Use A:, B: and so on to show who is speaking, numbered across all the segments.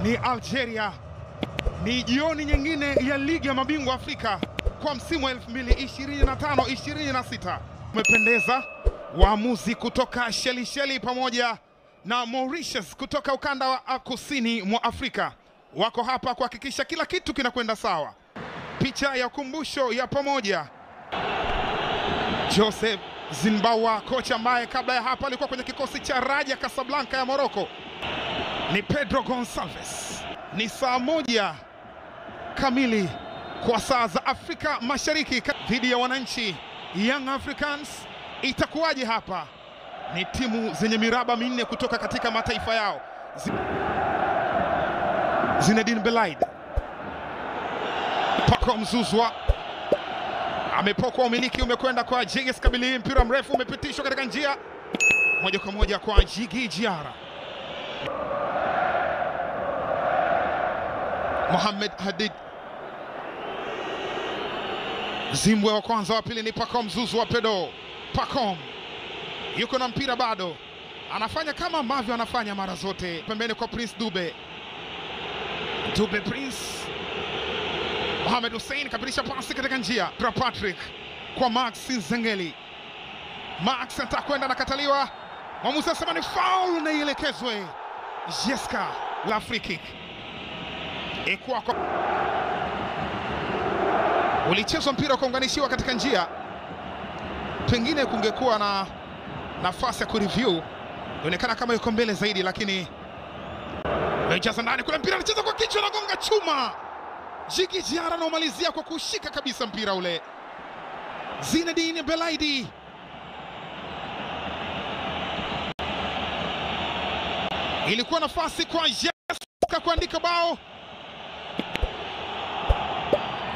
A: Ni Algeria. Ni jioni nyingine ya ligi ya mabingwa Afrika kwa msimu wa 2025-26. Umependeza waamuzi kutoka Shelisheli pamoja na Mauritius kutoka ukanda wa kusini mwa Afrika wako hapa kuhakikisha kila kitu kinakwenda sawa. Picha ya kumbusho ya pamoja. Joseph Zinnbauer, kocha ambaye kabla ya hapa alikuwa kwenye kikosi cha Raja Casablanca ya Morocco. Ni Pedro Gonçalves. Ni saa 1 kamili kwa saa za Afrika Mashariki dhidi ya wananchi Young Africans. Itakuwaje hapa? Ni timu zenye miraba minne kutoka katika mataifa yao. Zinedine Belaid, Pacome Zouzoua amepokwa umiliki, umekwenda kwa JS Kabylie. Mpira mrefu umepitishwa katika njia moja kwa moja kwa Djigui Diarra. Mohamed Hadid. Zimbwe wa kwanza, wa pili ni Pacome Zouzoua Pedro. Pacome yuko na mpira bado, anafanya kama ambavyo anafanya mara zote. Pembeni kwa Prince Dube. Dube Prince. Mohamed Hussein kapitisha pasi katika njia. Patrick kwa Max Nzengeli. Max atakwenda, nakataliwa. Mwamuzi anasema ni foul na ielekezwe Jeska la free kick. Ekwako. Ulichezwa mpira ukaunganishiwa katika njia. Pengine kungekuwa na nafasi ya kureview. Inaonekana kama yuko mbele zaidi, lakini amejaza ndani kule, mpira anacheza kwa kichwa na gonga chuma. Djigui Diarra anaumalizia kwa kushika kabisa mpira ule. Zinedine Belaidi. Ilikuwa nafasi kwa Jeska kuandika bao.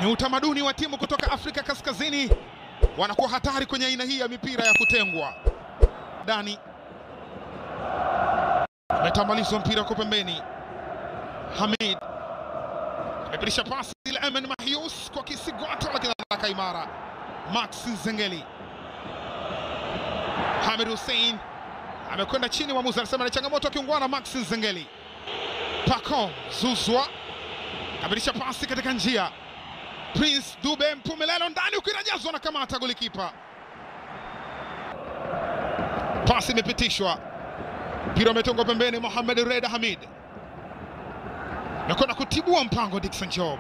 A: Ni utamaduni wa timu kutoka Afrika Kaskazini, wanakuwa hatari kwenye aina hii ya mipira ya kutengwa. Dani ametambalizwa mpira kwa pembeni. Hamid amepitisha pasi ile Emen Mahius kwa kisigwato, lakini anaka imara. Max Nzengeli. Hamid Hussein amekwenda chini, mwamuzi anasema ni changamoto akiungwana Max Nzengeli. Pacome Zouzoua amepitisha pasi katika njia. Prince Dube Mpumelelo ndani, ukirejezwa na kamata golikipa. Pasi imepitishwa. Mpira umetongwa pembeni. Mohamed Reda Hamid nakwenda kutibua mpango Dickson Job.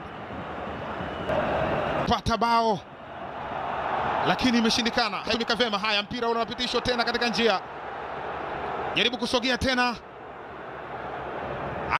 A: Pata bao lakini imeshindikana. Tumika vema. Haya, mpira unapitishwa tena katika njia. Jaribu kusogea tena.